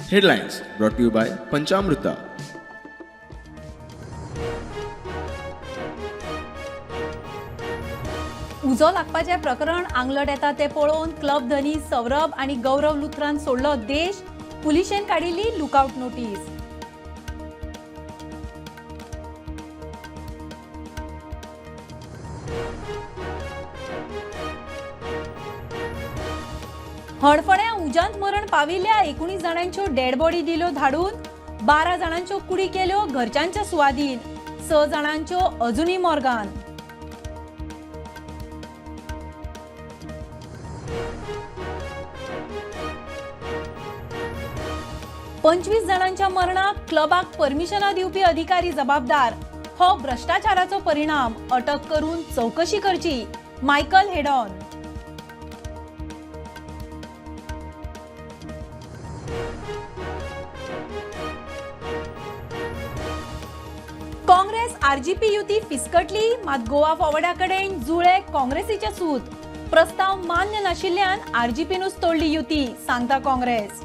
Headlines brought you by Panchamruta. उजो लागपाचें प्रकरण आंगलट येता तें पळोवन क्लब धनी सौरभ आनी गौरव लुथरान सोडलो देश. पुलिशेन काडिल्ली लुकआउट नोटीस. हडफड्या उज्यांत मरण पाविल्ल्या 19 जाणांच्यो डेड बॉडी दिल्यो धाडून. 12 जाणांच्यो कुडी केल्यो घरच्यांच्या सुवादीन. 6 जाणांच्यो अजुनूय मोर्गान. 25 जाणांच्या मरणाक क्लबाक परमिशनां दिवपी अधिकारी जबाबदार. हो भ्रष्टाचाराचो परिणाम. अटक करून चवकशी करची. मायकल हेडॉन. काँग्रेस आरजीपी युती फिसकटली, मात गोवा फॉवर्डा कडेन जुळे काँग्रेसीचे सूत. प्रस्ताव मान्य नाशिल्ल्यान आरजीपीनूच तोडली युती, सांगता काँग्रेस.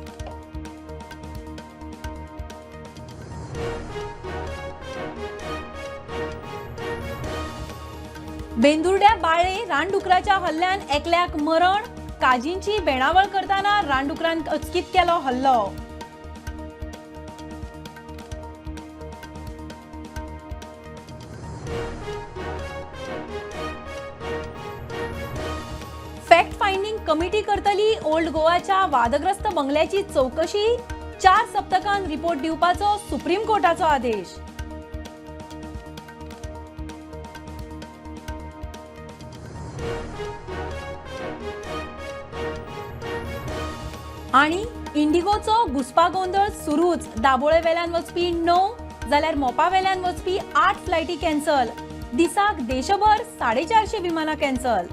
बेंदुर्ड्या बाळे रानडुकराच्या हल्ल्यान एकल्याक मरण. काजींची बेणावळ करताना रानडुकरान अचकीत केलो हल्लो. फॅक्ट फायंडिंग कमिटी करतली ओल्ड गोवाच्या वादग्रस्त बंगल्याची चवकशी. 4 सप्तकान रिपोर्ट दिवपाचो सुप्रीम कोर्टाचो आदेश. आनी इंडिगोचो घुस्पागोंदळ सुरूच. दाबोळे वेल्यान वचपी 9 जाल्यार मोपा वेल्यान वचपी 8 फ्लायटी कॅन्सल. दिसाक देशभर 450 विमानां कॅन्सल.